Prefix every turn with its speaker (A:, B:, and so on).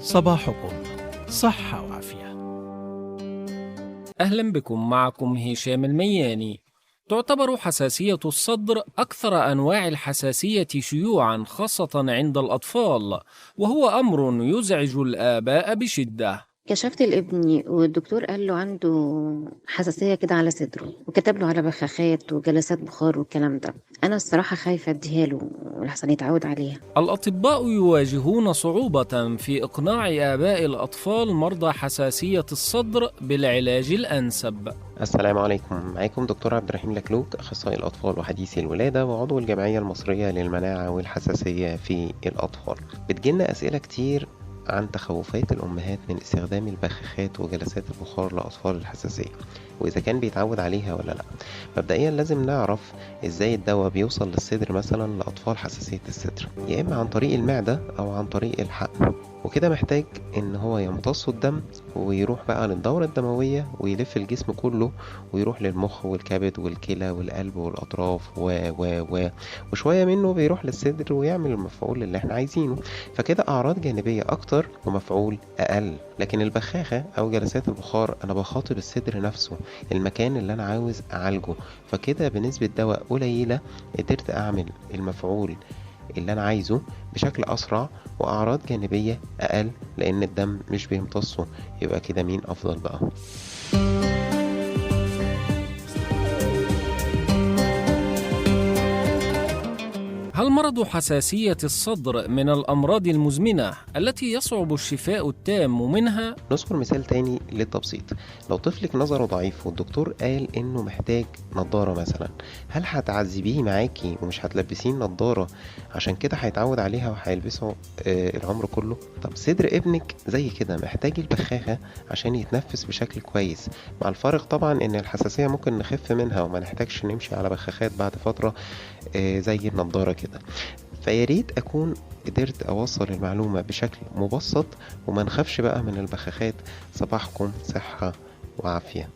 A: صباحكم صحة وعافية.
B: أهلا بكم، معكم هشام المياني. تعتبر حساسية الصدر أكثر أنواع الحساسية شيوعاً خاصة عند الأطفال، وهو أمر يزعج الآباء بشدة.
C: كشفت لابني والدكتور قال له عنده حساسية كده على صدره، وكتب له على بخاخات وجلسات بخار والكلام ده. أنا الصراحة خايفة أديها له لحسن يتعود عليها.
B: الأطباء يواجهون صعوبة في إقناع آباء الأطفال مرضى حساسية الصدر بالعلاج الأنسب.
D: السلام عليكم، معاكم دكتور عبد الرحيم لكلوك، أخصائي الأطفال وحديثي الولادة وعضو الجمعية المصرية للمناعة والحساسية في الأطفال. بتجيلنا أسئلة كتير عن تخوفات الأمهات من استخدام البخاخات وجلسات البخار لأطفال الحساسية، وإذا كان بيتعود عليها ولا لأ. مبدئيا لازم نعرف إزاي الدواء بيوصل للصدر مثلا لأطفال حساسية الصدر، يا إما عن طريق المعدة أو عن طريق الحقن، وكده محتاج إن هو يمتص الدم ويروح بقى للدورة الدموية ويلف الجسم كله ويروح للمخ والكبد والكلى والقلب والأطراف وشوية منه بيروح للصدر ويعمل المفعول اللي احنا عايزينه. فكده أعراض جانبية أكتر ومفعول أقل. لكن البخاخة أو جلسات البخار أنا بخاطب الصدر نفسه، المكان اللي أنا عاوز أعالجه، فكده بنسبة دواء قليلة قدرت أعمل المفعول اللي أنا عايزه بشكل أسرع وأعراض جانبية أقل، لأن الدم مش بيمتصه. يبقى كده مين أفضل بقى؟
B: هل مرض حساسية الصدر من الأمراض المزمنة التي يصعب الشفاء التام منها؟
D: نذكر مثال تاني للتبسيط. لو طفلك نظره ضعيف والدكتور قال إنه محتاج نظارة مثلا، هل هتعذبيه معاكي ومش هتلبسيه نظارة عشان كده هيتعود عليها وهيلبسه العمر كله؟ طب صدر ابنك زي كده محتاج البخاخة عشان يتنفس بشكل كويس، مع الفارق طبعا إن الحساسية ممكن نخف منها وما نحتاجش نمشي على بخاخات بعد فترة زي النظارة كده. فياريت أكون قدرت أوصل المعلومة بشكل مبسط وما نخافش بقى من البخاخات. صباحكم صحة وعافية.